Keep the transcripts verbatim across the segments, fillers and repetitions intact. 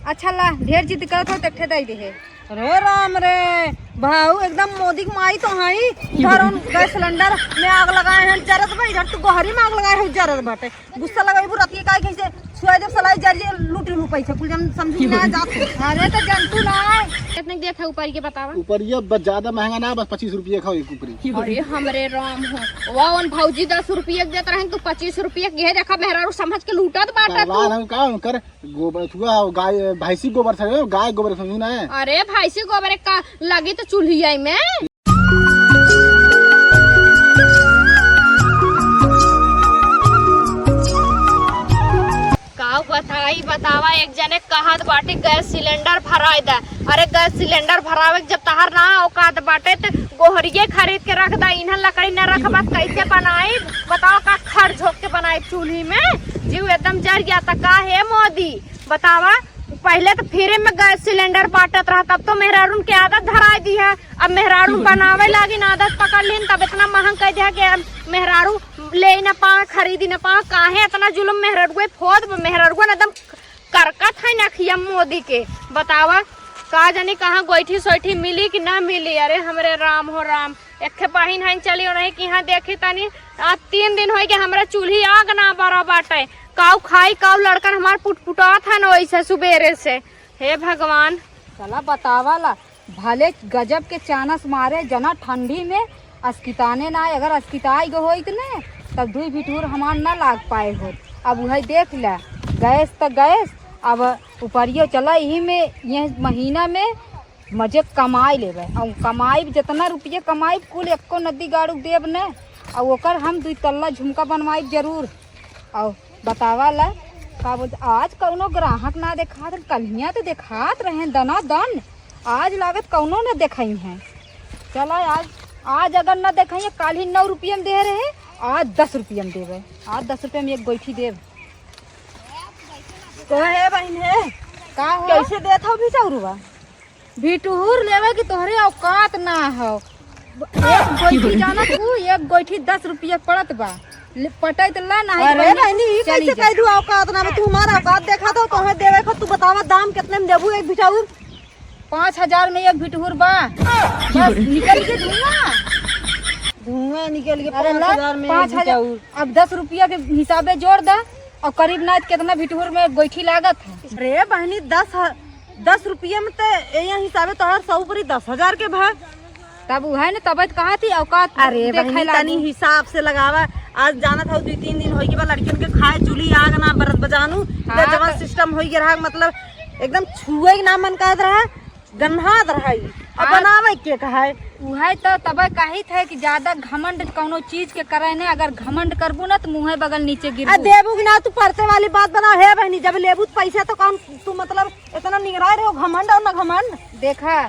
अच्छा ला, ढेर जिद करत हो, त एक ठे दे दे है। अरे राम रे, भाऊ एकदम मोदी के माई तो हई। इधर उन गैस सिलेंडर में आग लगाए हैं, जरत बा, इधर तू गोहरी में आग लगाए हो, जरत बाटे। गुस्सा लगाई बू, रतिया काहे कैसे छुआ जब सलाई जरिए लूट लू पैसा, कुल जन समझू ना जात हो। अरे तो जनतू ना है। कितने के देत है ऊपर, ये बतावा। ऊपर ये बस ज्यादा महंगा ना, बस पच्चीस रुपये खाओ एक ऊपरी। अरे हमरे राम हो, वाह, उन भौजी दस रुपये के देत रहे, तू पच्चीस रुपये के, ये देखा मेहरारू समझ के लूटत बाटा तू। हम का उनकर गोबर, थुआ हो, गाय, भैंसी गोबर से, गाय गोबर समझू ना है। अरे भैंसी गोबर का लगी तो चूल्हिया में। का बताई, बतावा, एक जने कहत बाटे गैस सिलेंडर भराए दा। अरे गैस सिलेंडर भरावे के जब तहार ना औकात बाटे त गोहरिये खरीद के रख दा। इन्हन लकड़ी न रखबा त कैसे बनाई? बतावा का खर झोंक के बनाई चूल्ही में? जीव एकदम जर गया त का हे मोदी? बतावा, पहिले त फ्री में गैस सिलेंडर बांटत रहा, तब तो मेहरारून के आदत धराई दी है। अब मेहरारू बनावे लागिन, आदत पकड़ लीन, तब इतना महंग कह दिया कि अब मेहरारू ले ही ना पावे, खरीद ही ना पावे। काहे इतना जुलम मेहरारुए फोद, मेहरारुआ न एकदम करकत है नखिया मोदी के। बतावा, का जानी कहाँ गोइठी सोइठी मिली कि ना मिली। अरे हमरे राम हो राम, एक ठे बहिन है, चली उन्हें कि यहाँ देखी तनी। आज तीन दिन होई कि हमरा चूल्ही आग ना बरा बाटे। काऊ खाई, काऊ लड़कन हमार पुटपुटात है न वैसे सुबेरे से। हे भगवान। चला बतावा ला, भले गजब के चानस मारे जना ठंडी में, अस्किताने ना, अगर अस्किताई गो होइत ने, तब दुई भिटूर हमार ना लाग पाए होत। अब उहे देख ले, गैस त गैस, अब उपरियो चला, यही में, ये महीना में मजे कमाई लेबे। अब कमाई जितना रुपये कमाई, कुल एको नदी गाड़ू देब ने, और ओकर हम दुई तल्ला झुमका बनवाई जरूर। और बतावा ला, का बोलते, आज कौनो ग्राहक ना देखात, कल्हिया तो देखात रहे दना दन, आज लागत कौनो ना देखाई है। चला आज, आज अगर ना देखाई, काल ही नौ रुपये में दे रहे, आज दस रुपये में देबे, आज दस रुपये में एक गोइठी देब। तो हे बहिन हे, का हो? कैसे देत हो भिटहुरवा? भिटहुर लेवे की तोहरे औकात ना हो। एक गोइठी जानत हूँ, एक गोइठी दस रुपया पड़त बा। ले, पटाई त ला, नाही अरे बहिनी, बहिनी, ई चली कैसे जा। कह दू औकात ना बा? तू हमारा औकात देखा दो, तोहे देवे को तू बतावा दाम कितने में देबू एक भिटहुर? पाँच हजार में एक भिटहुर बा। बस निकल के धुआं। धुआं निकल के अरे पाँच हजार में एक भिटहुर। अब दस रुपया के हिसाबे जोड़ दा और करीब ना कितना भिटहुर में गोइठी लागत है। अरे बहिनी, दस ह-, दस रुपया में त ये हिसाबे तोहर सौ परी दस हजार के भा। तब उहे न, तबे त कहा थी औकात अरे देखे बहिनी, लागू। तनी हिसाब से लगावा। आज जानत हौ, दुई तीन दिन होई गए बा, लड़कियन के खाए चूल्ही आग ना बरत बजानू। हाँ, जवन त सिस्टम होई गए रहा, मतलब एकदम छुए के ना मन करत रहा, गन्हात रहा ई। अब हाँ। बनावे के कहा है? उहे त तबे कहित है कि ज्यादा घमंड कौनो चीज के करे ने, अगर घमंड करबू ना त मुँहे बगल नीचे गिरबू। आ देबू कि ना, तू परते वाली बात बनाओ। हे बहिनी, जब लेबू त पैसा तो कौन तू मतलब इतना निगराए रहो, घमंड और ना घमंड। देखा,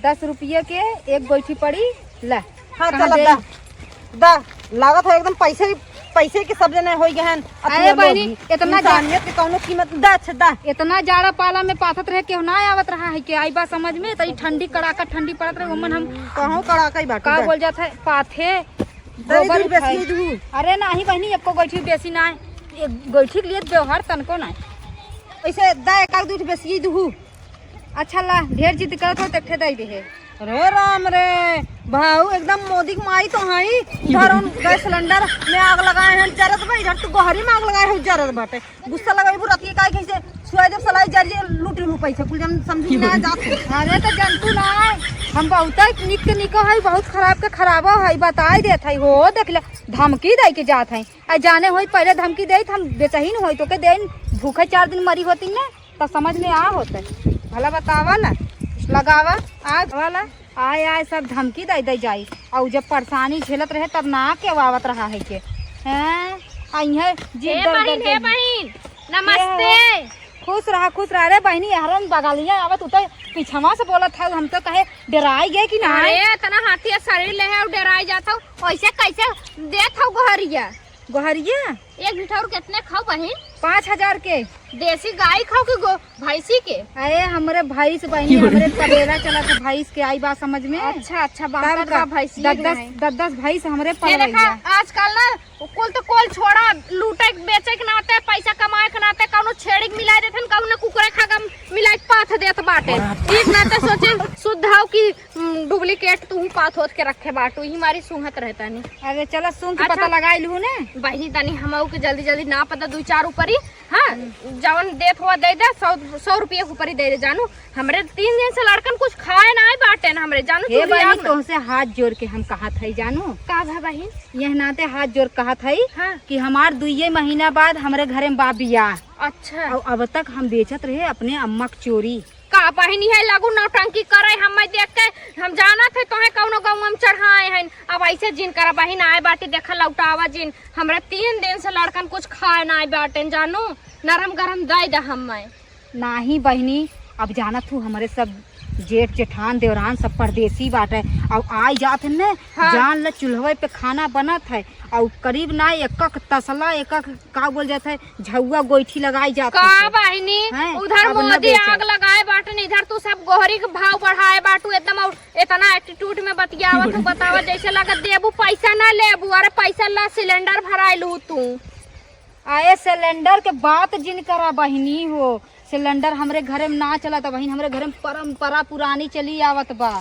दस रुपये के एक गोइठी पड़ी, ले। हाँ, कहाँ चला दे? दा, दा, लागत है एकदम पैसे, पैसे के सब जने होई गए हैं। अरे बहिनी, इतना जा- इंसानियत के कौनो कीमत, दा, अच्छा, दा। इतना जाड़ा पाला में पाथत रहे, केहू ना आवत रहा है कि आई बा समझ में, इतनी ठंडी, कड़ाका ठंडी पड़त रहे, ओमन हम कहूँ कड़ाका ही बाटे, का दा। बोल जात है, पाथे, दे गोबर दू, उठाई। बेसी दू। अरे नाही बहिनी, एको गोइठी बेसी ना है, एक गोइठी के लिए व्यवहार तनको ना है। ऐसे दा, एक आध दू बेसी दू। अच्छा ला, ढेर जिद करत हो, त एक ठे दे दे है। अरे राम रे, भाऊ एकदम मोदी के माई तो हई। इधर उन गैस सिलेंडर में आग लगाए हैं, जरत बा, इधर तू गोहरी में आग लगाए हो, जरत बाटे। गुस्सा लगाई बू, रतिया काहे कैसे सुआई देब, सलाई जरिए लूट लू पैसा, कुल जन समझू ना जात हो। अरे तो जनतू ना है, हम बहुत निक के निको है, बहुत खराब के खराबो है, बताई देत है हो, देख ले, धमकी दे के जात है। आ जाने होई पहले धमकी देई त हम बेचही न होई, तोके देई न, भूखे चार दिन मरी होती न, त समझ में आ होते। भला बतावा ना, लगावा, आग वाला, आए, आए सब धमकी दे दे जाई। और जब परेशानी झेलत रहे तब ना के आवत रहा है के। हैं? आ इहे जी हे दर दर बहिन, हे के बहिन, नमस्ते। खुश रहा, खुश रहा। अरे बहिनी, यहरन बगलिया आवत, उ तो पीछवा से बोलत है, हम तो कहे डराई गए कि ना। अरे, इतना हाथी शरीर ले है, डराई जात हो, ऐसे कैसे देत हो गोहरिया? गोहरिया? एक भिठौर कितने खाओ बहिन? पाँच हजार के। देसी गाय खाओ कि गो-, भैंसी के? अरे, हमरे भैंस बहिनी, हमरे तबेला चला था भैंस के, आई बात समझ में? अच्छा, अच्छा, तब बात का? बा भैंसिए दस, के दस, नहीं। दस, दस भैंस हमरे ये देखा, पलवैया। आजकल ना कुल तो कुल छोड़ा, लूटे के, बेचे के नाते, पैसा कमाए के नाते, कौनो छेड़ी के मिला देथन, कौनो कुकुरे खा के मिला के बाटे। ठीक ना तो सोचे शुद्ध हौ कि, हम्म, duplicate तू पाथ होत के रखे बाटू, ही मारी सूंघत रहता नहीं। अरे चला सूंघ के अच्छा। पता लगाई लू ने। बहिनी तनी हमऊ के जल्दी जल्दी ना पता दू चार ऊपरी, हाँ, हम्म। जवन देत हुआ दे दे, सौ, सौ रुपया के ऊपरी दे दे जानू। हमरे तीन दिन से लड़कन कुछ खाए ना बाटे ना हमरे जानू, हे चूल्हिया बहिनी, में। तोहसे हाथ जोड़ के हम कहत हई जानू। का भा बहिन? यह नाते हाथ जोड़ कहत हई हाँ। कि हमार दुइये महीना बाद हमरे घरे में बा बियाह। अच्छा। और अब तक हम बेचत रहे अपने अम्मा के चोरी। का बहिनी है लगू नौटंकी करे, हमें देख के हम जानत है तोहे कौनो गौवा में चढ़ाए हैं। अब ऐसे जिन करा बहिन, आए बाटी देखा लौटावा जिन। हमरा तीन दिन से लड़कन कुछ खाए ना बाटे जानू, नरम गरम दे दे हमें। नाही बहिनी, अब जानत हूँ हमरे सब जेठ जेठान देवरान सब परदेसी बाटे। अब आइ जात हन ने, हाँ। जान ले चूल्हवे पे खाना बनत है और करीब ना एक एक तसला, एक एक का बोल जात है, झउआ गोइठी लगाई जात का है। बहिनी, हैं? उधर अब न मोदी बेचब। आग लगाए बाटन, इधर तू सब गोहरी के भाव बढ़ाए बाटू एकदम, और इतना attitude में बतियावत हो, बतावा जैसे लगत देबू पैसा ना लेबू, अरे पैसा ला सिलेंडर भराए लू तू। अरे सिलेंडर के बात जिन करा बहिनी हो, सिलेंडर हमरे घरे में ना चलत बहिन, हमरे घरे में परंपरा पुरानी चली आवत बा।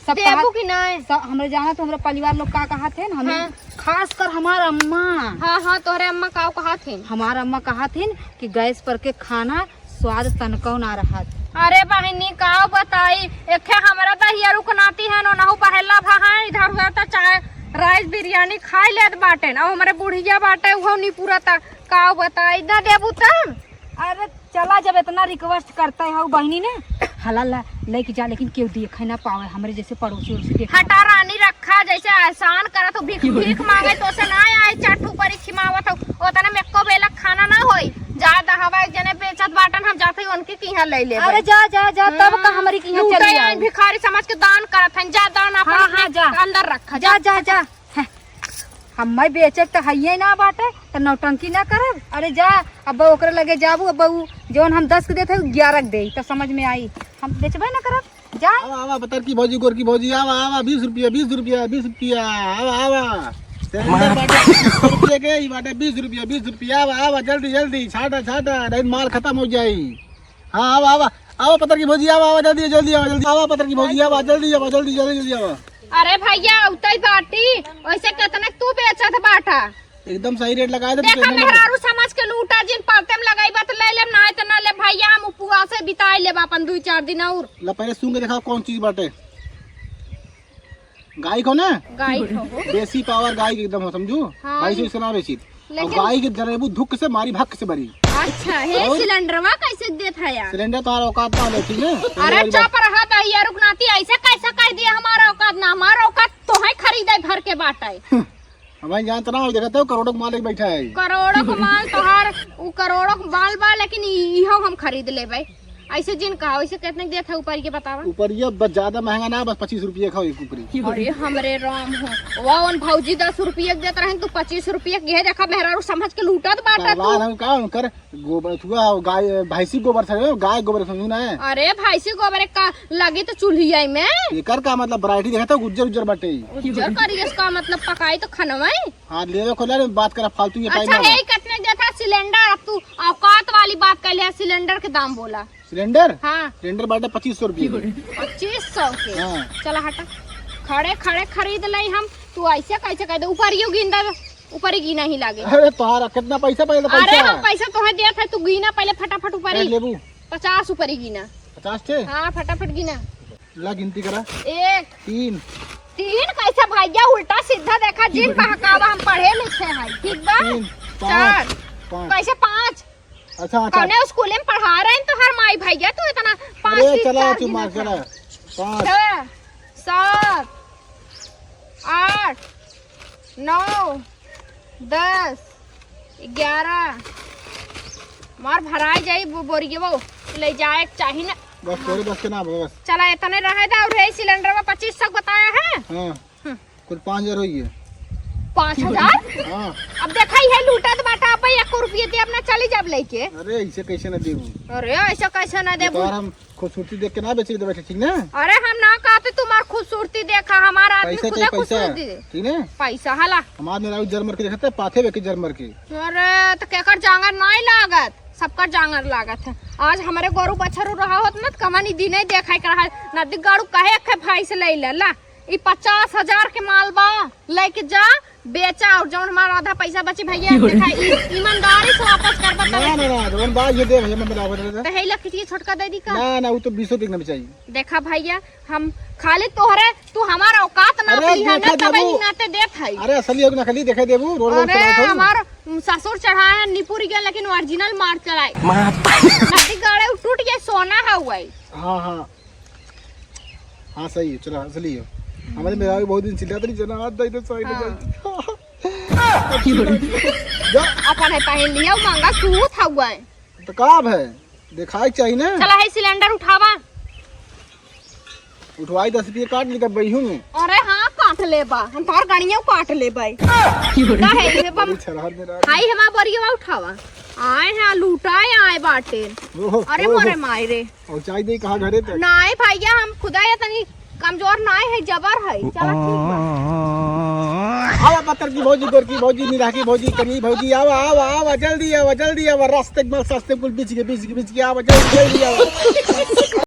सब देबू कहत, कि नाय? सब हमरे जाना तो हमरे परिवार लोग का कहत है ना, हमें हाँ। खास कर हमार अम्मा। हाँ, हाँ, तोहरे अम्मा का कहत है? हमार अम्मा कहत है कि गैस पर के खाना स्वाद तनको ना रहत। अरे बहिनी, का बताई, एखे हमरा त हियर उकनाती है, नोनहु पहला भा है, इधर उधर त चाहे राइस बिरयानी खाई लेत बाटेन, अब हमरे बुढ़िया बाटे, उहो नी पूरा त का बताई, ना देबू तब? अरे चला, जब इतना request करता है बहिनी ने, हला ला, लेके जा, लेकिन केहू देखे ना पावे, हमरे जैसे पड़ोसी उड़ोसी देखे ना हटा पावे। रानी, रखा, जैसे एहसान करत हो, भीख, भीख मांगे तो से ना आए, चार ठो परी खिमावत हो, ओतने में एको बेला खाना ना होई। जा दहवा एक जने बेचत बाटन, हम जाते ही उनके किहाँ ले लेबे। अरे जा, जा, जा, तब का हमरी किहाँ लूटे चली आए आओ। भिखारी समझ के दान करत हन, जा दान अपन हाँ, अपने हाँ, जा। अंदर रखा, जा, जा। जा, जा। हैं, हम्मे बेचे के त हइये ना बाटे, त नौटंकी ना करब। अरे जा, अब ओकरे लगे जाबू, अब उ जौन हम दस के देत है, उ ग्यारह के देई, त समझ में आई। हम बेचबे ना करब, जा। आवा, आवा, पतरकी भौजी, गोरकी भौजी, आवा, आवा, बीस रुपया, बीस रुपया, बीस रुपया, आवा, आवा। सिलेंडर बाटे बीस रुपया के, ई बाटे बीस रुपया, बीस रुपया, आवा, आवा, जल्दी, जल्दी, छाटा, छाटा, नहीं माल खतम हो जाई। हाँ, आवा, आवा, आवा, पतरकी भौजी, आवा, आवा, जल्दी, जल्दी आवा, जल्दी आवा, पतरकी भौजी, आवा, जल्दी आवा, जल्दी, जल्दी, जल्दी आवा। अरे भैया, उतई बाटी, वैसे कितना तू बेचत बाटा? एकदम सही रेट लगाए दे, देखा, एकदम। मेहरारू समझ के लूटा जिन, परते में लगाई बात ले लेब, ना त ना ले भैया, हम उपवासे बिताए लेब अपन दुई चार दिन और। ला, पहले सूंघ के देखा कौन चीज बाटे। गाय को ना? गाय को। देसी पावर गाय के एकदम हो, समझू? हाँ। भाई से इसका नाम बेची। और लेकिन गाय के जरेबू धुक से मारी, भक से बरी। अच्छा, हे और? सिलेंडरवा कैसे देत है यार? सिलेंडर तोहार औकात ना हो, ठीक है? अरे चुप रहा भैया, रुकनाती, ऐसे कैसे कह दिया हमारा औकात ना? हमारा औकात तो है खरीदे भर के बाटे। हमारे जानत ना हो, देखत हो, करोड़ों के मालिक बैठा है। करोड़ों के माल तोहार, उ करोड़ों के माल बा, लेकिन इ-, इहो हम खरीद लेबे। ऐसे जिन कहा, ऐसे कितने के देत है ऊपर, ये बतावा। ऊपर ये बस ज्यादा महंगा ना, बस पच्चीस रुपये का एक ऊपरी। अरे हमरे राम हो, वाह, उन भौजी दस रुपये के देत रहन, तू पच्चीस रुपये के, ये देखा, मेहरारू समझ के लूटत बाटा तू। तलवार हम का, उनकर गोबर, थुआ हो, गाय, भैंसी गोबर से, गाय गोबर समझू ना है। अरे भैंसी गोबर का लगी तो चूल्हिया में। एकर का मतलब, variety देखा तो उज्जर उज्जर बाटे। उज्जर करियस का मतलब, पकाई तो खनवाई। हाँ, ले लो, खोला रे, बात करा, फालतू ये अच्छा, टाइम ना हे, कितने देता सिलेंडर? अब तू औकात वाली बात कर ले, सिलेंडर के दाम बोला। सिलेंडर? हाँ। सिलेंडर बाटे पच्चीस सौ रुपये के। पच्चीस सौ के? हाँ। चला हटा, खड़े खड़े खरीद ले हम। तू ऐसे कैसे कह दे? ऊपर यू गिन दे, ऊपर ही गिना ही लागे। अरे तोहारा कितना पैसा, पहले अरे पैसा। हम पैसा तोहे दिया था, तू गिना पहले फटाफट ऊपर अरे ही। लेबू। पचास ऊपर ही गिना। पचास थे? हाँ, फटाफट गिना। ला गिनती करा। एक। तीन। तीन कैसे भैया, उल्टा सीधा देखा, जिन बहकावा, हम पढ़े लिखे हैं, ठीक बा? तीन, पाँच, चार। पाँच। कैसे पाँच? अच्छा, अच्छा। कौने स्कूल में पढ़ा रहे हैं तोहर माई भैया, तू इतना पाँच अरे की चला, चार तू गिना मार था। चला। पाँच। छह, सात, आठ, नौ, दस, ग्यारह। मार भराई जाई बो-, बोरियवो ले जाए के चाही ना। बस तोरे बस के ना बस। चला, इतने रहे दा, और यही सिलेंडर में पच्चीस सौ बताया है। हाँ। हम्म। कुल पाँच हजार होई है। पाँच हजार? हाँ। अब देखा, ये लूटत बाटा, अब एक रुपये दे, अपना चली जाब लेके। अरे, ऐसे कैसे ना देबू? अरे, ऐसे कैसे ना देबू? तोहार हम खूबसूरती देख के ना बेचे दे बैठे, ठीक ना? अरे, हम ना कहते तुम्हार खूबसूरती देखा, हमारा आदमी पैसा खुदा चाहिए, पैसा। खूबसूरती दे। ठीक ना? पैसा हला। हमार मेहरारू जर मर के देखते, पाथे बेके जर मर के। अरे, तो केकर जांगर नाई लागत? सबका जांगर लागत है। आज हमरे गोरू बछरू रहा होत ना, त कमनी दिने देखाई के रहा। नदी गाड़ू कहे अखे भाई से ले ले ला, ई पचास हजार के माल बा, लेके जा, बेचा, और जौन हमारा आधा पैसा बची भैया, देखा, ई-, ईमानदारी से वापस कर बता। ना, ना, ना, जौन बा, ये दे भैया, मैं मिलावत रहे। तो है लखिटिया छोटका दे दी का? ना, ना, वो तो बीसों तक ना चाहिए। देखा भैया, हम खाली तोहरे, तू हमारा औकात नाप अरे, लिहा ना, देखा तब देबू। ई नाते देत हई। अरे, असली हो कि नकली, देखे देबू, रोड, रोड अरे, चलावत हई। हमार ससुर चढ़ाए हैं निपुर गया, लेकिन ओरिजिनल मार चलाए। माता। नदी गाड़े उ टूट गए, सोना है वही। हाँ, हाँ। हाँ, सही है, चला, असली है। हमारे मेहरारू बहुत दिन चिल्लात रही, जना हाथ दे दे, साइड में हाँ। जा। जा। अपन है पहन लिया, वो महंगा सूत हउआ है। तो का अब है? दिखाई के चाहिए ना। चला है सिलेंडर उठावा। उठवाई दस रुपये काट ली तब बही हूँ। अरे हाँ, काट ले बा, हम तोहर गणियों काट ले बा। का है ये बम? बड़ी छरहर में रह गई। हाई हमार बरिया उठावा। आए हैं, लूटाए आए बाटे। ओहो, अरे ओहो। मोरे माई रे। और चाय दे कहाँ घरे तक? नाय भैया, हम खुदा या तनी कमजोर नाय है, जबर है। चला ठीक बा। आवा पत्थर की भौजी, गोर की भौजी, निराह की भौजी, करिए भौजी, आवा, आवा, आवा, जल्दी आवा, जल्दी आवा, रास्ते में सस्ते कुल बिच के, बिच के, बिच के आवा, जल्दी, जल्दी आवा।